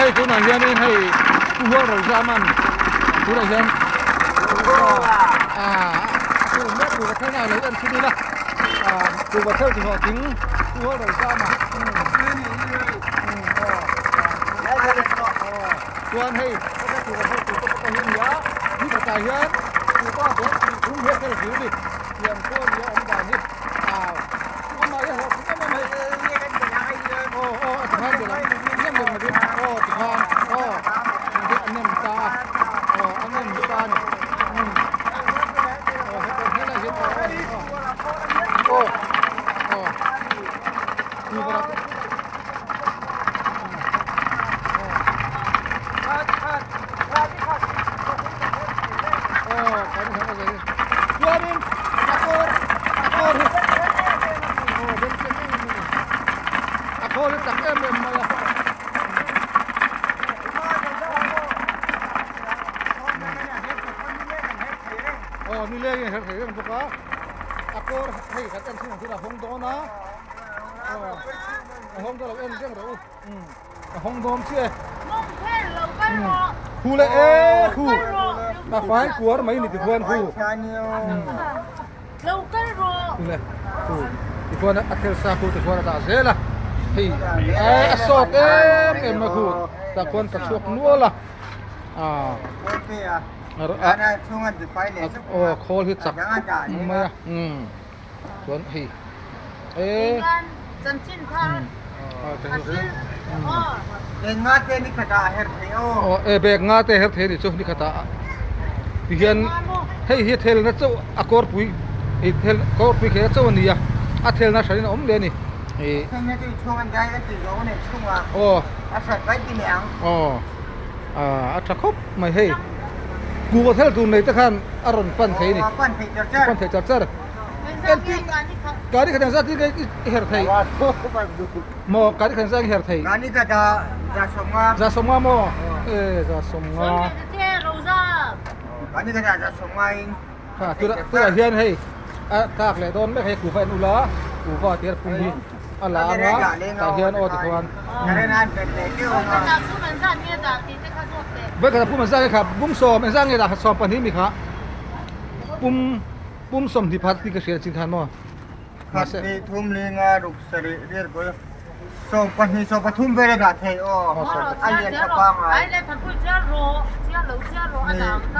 hei tunah hianin hei Pu Hualrozaman tunah hian ah a ur mek tur a thleng a lo en chhin ila ah kuhva theuh ti hlawhtling Pu Hualrozama chuan hei kuhva theuh tur te pawh hi a ni a ni khatah hian kuhva bawk tih thum hi a tel fir a ni tiang pawh a ni a awm dan hi ah amah hi a hlawhtling em em a hei aw aw a tikhan bel ang nem lem lovin aw tikhan aw engte a nem ta a aw a nem ta a ni umm aw hetah helaiah hian aw aw aw aw tuivara Chuanin a kawr a kawr hi aw bel sen em em a ni a khawl hi chak em em mai a. Aw nileng in a her thei reng bawk a a kawr hei kan en thin ang chu a hawng dawn a aw a hawng dawn lo en reng rawh u. A hawng dawm chiah e. Khu leh e khu. A fai kuar mai ni tikhuan khu. Khu le khu. Tikhuan a thel sa khu tikhuan a dah zel a. Hei a sawt em em a khu. Tah khuan ka chhuak nual a. A khawl hi chak mai a. Chuan hei e aw e bag nga te her thei a nih chu ni khatah tihian hei hi thelna chauh a kawrpui ih thel kawrpui kher chauh a ni a a thelna hran in a awm leh a ni ih aw aw a tha khawp mai hei kuhva thel tur nei te khan a rawn pan thei a ni pan thei char char. Entin gari khat engzat hi i her thei maw gari khat engzat i her thei gari khat ah za sawmnga za sawmnga maw e za sawmnga gari khat ah za sawmnga in ha tuna tunah hian hei a tlak leh dawn mek hei kuhva en ula kuhva tih a pum hi a la anga tah hian aw tikhuan vawikhat ah pum engzat nge kha pum sawm engzat nge dah 12 mi kha pum Pum 20 phat tih ka hria chin khan maw? Khat hnih thum li nga ruk sarih riat kawi 12 13 vel a dah thei aw a lian tha pangai hnih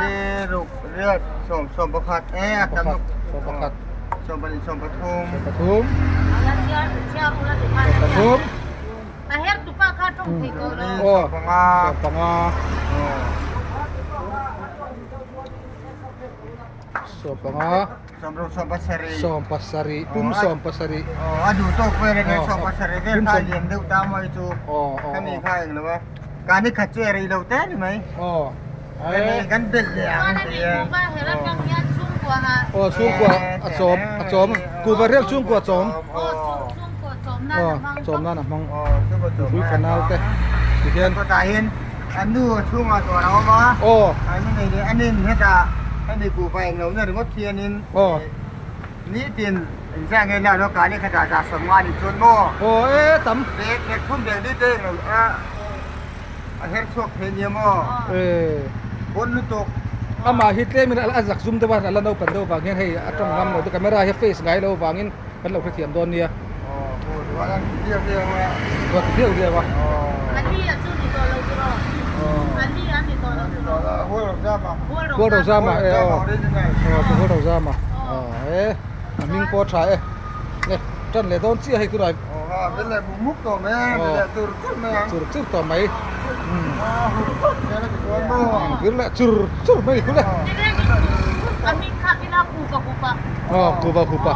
li ruk riat sawm 11 e a tam ruk 11 12 13 13 13 aw 15 Sawmpanga. Sawmruk sawmpasarih. Sawmpasarih pum sawmpasarih. Aw a duh tawk vel enge sawmpasarih vel kha a lian deuh ta maw chu. Khami kha eng lo a. Ka ni khat chu e rei lo te ni mai. Aw. Kan kan belh leh ang ti e. Aw chhungkua a chawm a chawm kuhva riak chhungkua chawm. Aw chawm nan a hmang. Nupui fanau te tihian. Kawtah hian A nu a chhungah dawr a awm a, a nu nei leh a nin hetah hemi kuhva eng lo na ringawt hianin nitin engzah nge la lo kah leh khatah 70 a nih chuan maw? Aw e tam. Bag bag thum bag li te eng lo a a her chhuak thei nia maw? E. Bawn lutuk. Amah hi tlemin a zak zum deuh a, a la naupan deuh vang hian hei a tawng ngam lo te camera hi a face ngai lo vangin kan lo hrethiam dawn nia. Aw aw ruah a ti viau viau a. Ruah a ti viau viau a. Ali a chu ni tawh lo chu rawh. Ali a ni tawh lo chu rawh. Hual ro zam a. Hual ro zam a e aw. Aw chu hual ro zam a. Aw e a hming pawh a tha e. Le tan leh dawn chiah hei tunah. Aw ha vel leh muk muk tawh mai a vel leh chur chur mai ang. Chur chur tawh mai. A hur phawt zel a ti chuan maw. Vir leh chur chur mai khu le. A hming kha ila kuva hupa. Aw kuva hupa.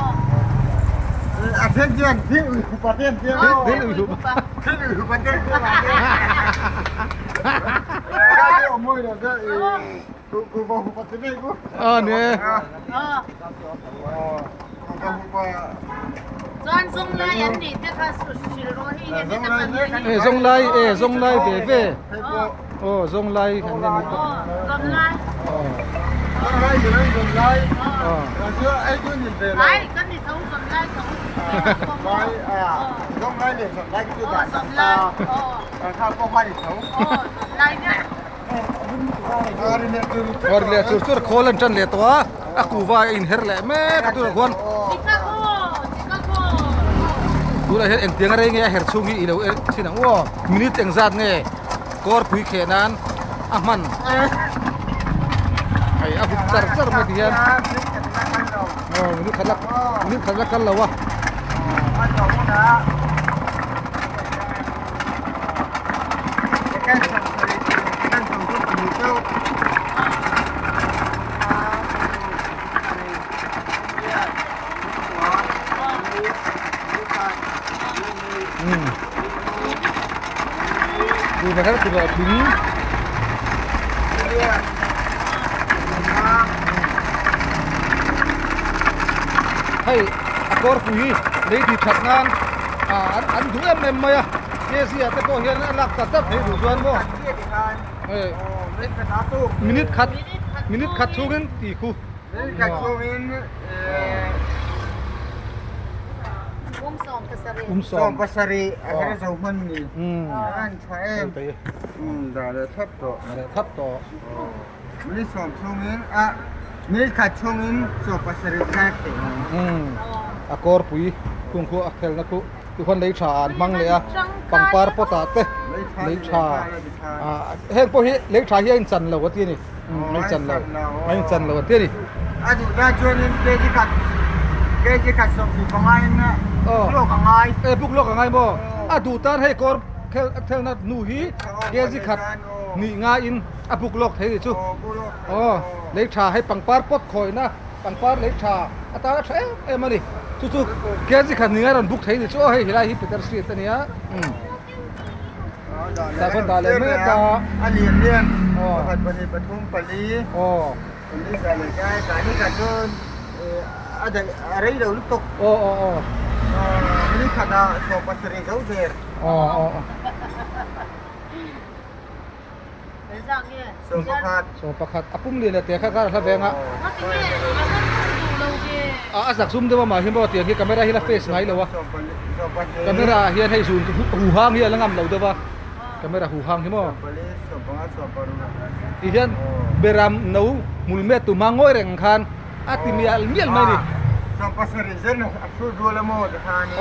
A then chuan thil ui hupa te an tia. Thil ui hupa. Thil ui hupa te an tia. Kuva hupa te nei ku. Aw ni. Kuva hupa. Chuan zung lai an nih te kha hrilh rawh hi hemi te pahnih hi. E zung lai e zung lai ve ve. Aw zung lai kan ni ni pawh. Zung lai. Zung lai zung lai. Aw. Ai kan ni tho zung lai tho. Awr leh chur chur khawl an tan leh tawh a, a kuva a inher leh mek a tunah khuan tunah hian engtiang a rei nge a her chhung hi i lo en thin ang u aw minute engzat nge kawrpui kheh nan a hman hei a hup char char mai ti hian aw minute khat la minute khat la kal lo a. Hei a kawrpui hi lei tih that nan an duh em em mai a kg ah te pawh hian a lak tak tak thei duh chuan maw minute khat minute khat chhungin tih khu. Um pasarih a her zo hman ni an tha em dah leh thlap tawh leh thlap tawh minute sawm chhungin a minute khat chhungin sawm pasarih zai theih a kawrpui khung khu a khelna khu tikhuan lei tha an hmang leh a pangpar pot ah te lei tha heng pawh hi lei tha hi a inchan lo a ti a ni. Ngai chan lo, ngai chan lo a ti a ni. A duh dan chuanin kg khat, kg khat 25 in lawk a ngai. E buk lawk a ngai maw? A duh tan hei kawr thelna hnu hi kg khat nih ngaiin a buk lawk thei ni chu. Aw, lei tha hei pangpar pawt khawihna pangpar lei tha atan a tha em em a ni. Chu chu kg khat nih ngai rawn buk thei ni chu aw hei helai hi Peter Street a nia. Tah khawn dah leh mek a. A lian lian pakhat pahnih pathum pali pali dah leh kai kai ni khat chuan a daih a rei lo lutuk aw aw aw ni khat ah 70 zo der aw aw aw 11 11 a pum lian leh te kha kha hla veng a a a zak zum deuh a mah hi maw tiang hi camera hi la face ngai lo a camera ah hian hei zun hu hang hi a la ngam lo deuh a camera hu hang hi maw ti hian beram no hmul met tum a ngawi reng khan a ti mial mial mai a ni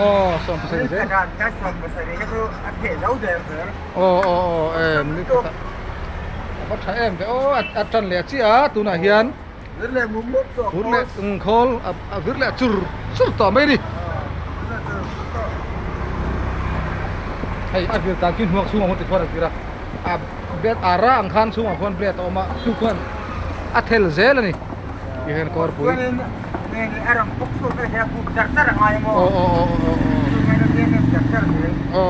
aw 70 zel aw aw aw em ni khat a a va tha em ve aw a tan leh chiah a tunah hian vir leh mum mum tawh vir leh khawl a vir leh chur chur tawh mai a ni hei a vir dan khi hnuak chhungah khuan tikhuan a vir a a bed a ra ang khan chhungah khuan blade a awm a chu khuan a thel zel a ni ti hian kawrpui chuanin a rawn bawk chhuak te hian buk char char a ngai a maw aw aw aw aw aw aw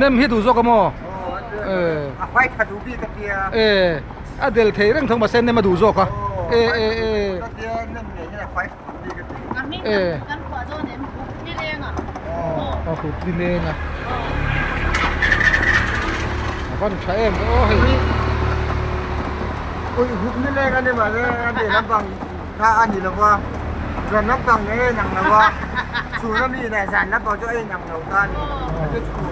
Nem hi duh zawk a maw? E a del thei reng thung mahse nem a duh zawk a e e e e a hup ni leng a a van tha em aw hei Ui hup ni leng a ni mahse a leh lampang kha a ni lova zan lampang nge a inang lo a chhun a mi leh zan lampang chu a inang lo ta a ni a chu chhun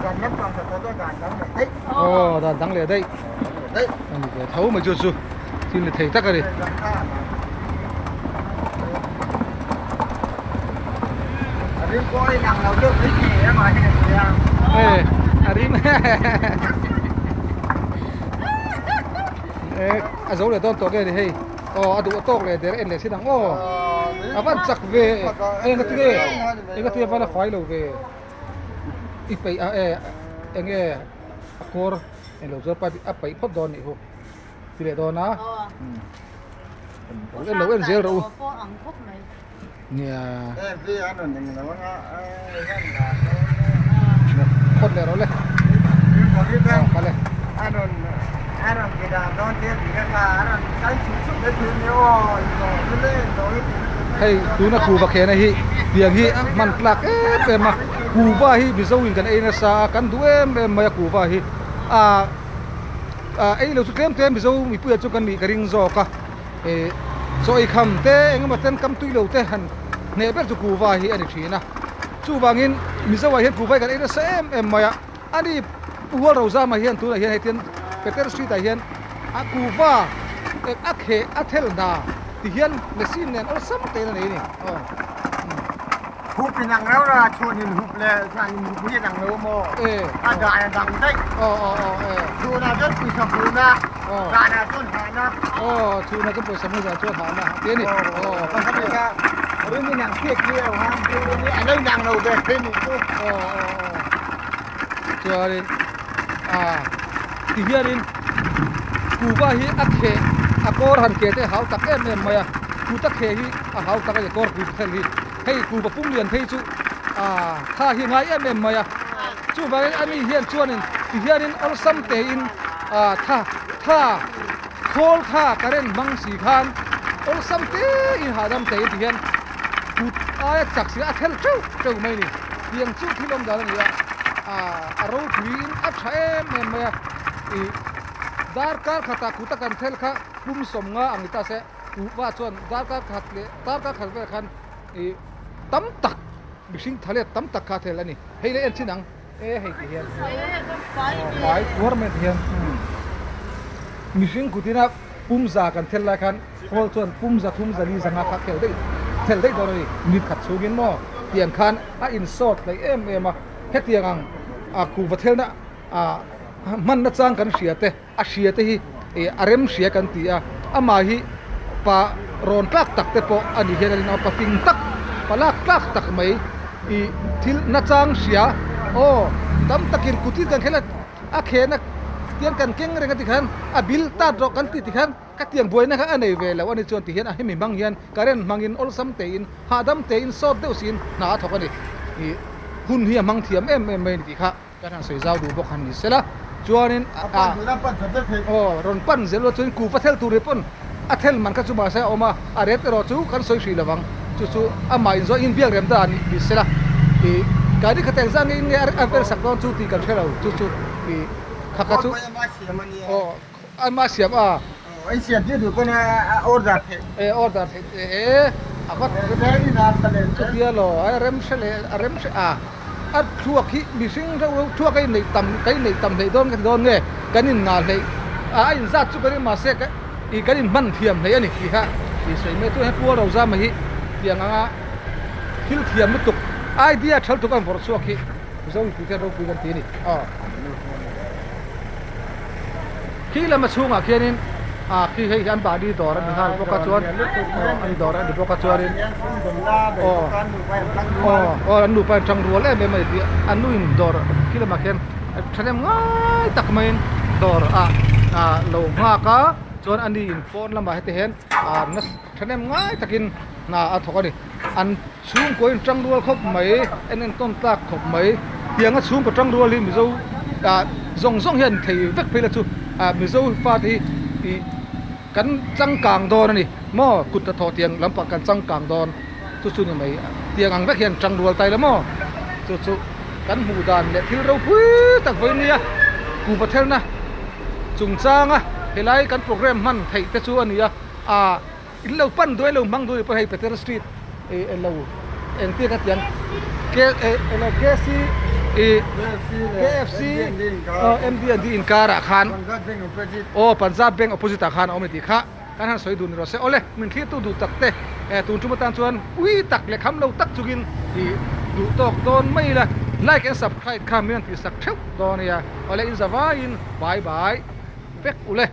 zan lampang sa tawh chu a dan dang leh daih aw dan dang leh daih a ni ve tho mai chu chu thil ni thei tak a ni. E a rim e a zo leh dawn tawh nge ni hei aw a duh a tawk leh der en leh sin ang aw a van chak ve eng a ti nge eng a ti a van a fai lo ve i peih a e eng nge a kawr eng lo chuan a peih phawt dawn nih hu ti leh dawn a lo en lo en zel rawh u nia phawt leh rawh le kal e hei tuna kuhva khena hi tiang hi a hman tlak em em a. Kuhva hi Mizo in kan ei nasa a, kan duh em em mai a kuhva hi ah ah ei lo chu tlem tlem Mizo mipuia chu kan nih ka ring zawk a eh chaw ei kham te eng emaw ten kam tui lo te han hneh ber chu kuhva hi a ni thin a chuvangin Mizo ah hian kuhva hi kan ei nasa em em mai a ani Pu Hualrozama hian tunah hian hetiang Peter Street ah hian a kuhva a kheh a thel hna ti hian machine nen awlsam tein a nei a ni aw. Hup in ang lo ra chhuan in hup le zan in hup hi a dang lo maw? A dan a dang daih. Chhun ah chuan pawisa hmuhna, zan ah chuan hahna. Aw, chhun ah chuan pawisa hmuh, zan ah chuan hahna ti a ni. Rin in ang chiah chiah lo ha, a lo inang lo ve thei nih chu. Chuanin ti hianin kuhva hi a kheh a kawr han ke te a hau tak em em mai a, kuta kheh hi a hau tak a ni kawr kuh thel hi. Hei kuhva pum lian phei chu ah kha hi ngai em em mai a, chuvangin ani hian chuanin ti hianin awlsam tein ah tha tha khawl tha current hmang si khan awlsam tein hahdam tein ti hian kut aia chak si a thel teuh teuh mai a ni. Tiang chu thil awm dan a ni a, ah a ropuiin a tha em em mai a, ih darkar khatah kuta kan thel kha pum sawmnga ang ni ta se. Kuhva chuan darkar khat leh darkar khat velah khan ih tam tak mihring tha let tam tak kha a thel a ni. Hei le en chin ang e hei ti hian fai tuar mai ti hian mihring kutina pum za kan thel lai khan khawl chuan pum za thum za li za nga kha khel daih thel daih dawn a ni. Minute khat chhungin maw tiang khan a insawt hleih em em a, hetiang ang a kuhva thelna ah hmanna chang kan hria te. A hria te hi ih a rem hria kan ti a, amah hi pa rawn tlak tak te pawh a ni hian a rin a, pa fing tak pa lak tlak tak mai ih thil nachang hria aw tam takin kutin kan khelh a, a khehna tiang kan keng reng a tikhan a bil tat rawh kan tih tikhan ka tiang buaina kha a nei ve lo a ni chuan tihian a hemi hmang hian current hmangin awlsam tein hahdam tein sawt deuh siin hna a thawk a ni ih hun hi a hmang thiam em em mai a ni tih kha. Kan han sawi zau duh bawk han ni sela chuanin a aw rawn pan zel lo chuan kuhva thel tur hi pawn a thel man kha chu mahse a awm a, a ret erawh chu kan sawi hrih lovang chu chu amah inzawh inbiak rem dan ni sela ih kai kha teng zah nge in nge a vel sak dawn chu tih kan hre lo chu chu ih kha kha chu aw ama siam a. An siam tir duh pawn a order theih. E order theih e a va chutia law a rem hre leh a rem hre a a thluak hi mihring reuh reuh thluak a inneih tam ka inneih tam hleih dawn ka ti dawn nge kan in ngah hleih a a inzat chu ka ring mahse ka ih kan in hman thiam hleih a ni tih kha tih sawi mai chu he Pual Rozama hi tiang anga thil thiam lutuk idea tha lutuk a vawrh chhuak hi Mizo mipui te ropui kan ti a ni aw. Khi lama chhungah khianin ah khi hei hi an mahni dawr a ni nghal bawk a chuan aw an dawr a ni bawk a chuanin aw aw aw an nupa in tang rual em em a ni tih an nu in dawr khi lamah khian thahnem ngai tak maiin dawr ah ah lo nghak a chuan ani in pawn lamah heti hian ah nasa thahnem ngai takin hna a thawk a ni an chhungkaw in tang rual khawp mai en entawn tlak khawp mai tianga chhungkaw tang rual hi mizo ah zawng zawng hian thei vek phei la chu ah mizo fate hi ih kan changkang dawn a ni maw kut hnathawh tiang lampang kan changkang dawn chu chu ni mai tiang ang vek hian tang rual ta ila maw chu chu kan hmuh dan leh thil ropui tak vawi nia kuhva thelna chungchanga helai kan programme hman theih te chu a ni a ah. In lo pan duai lo hmang duai pawh hei Peter street ih eng lo engtia ka tiang K eng lo KC ih KFC aw MDND inkarah khan aw Punjab bank opposite ah khan a awm a ni tih kha kan han sawi duh ni rawh se awle min thlirtu duh tak te eh tun tum atan chuan ui tak leh kham lo tak chungin ih duh tawk dawn mai ila like and subscribe kha min han tihsak theuh dawn a nia awle in zavaiin bye bye vek ule.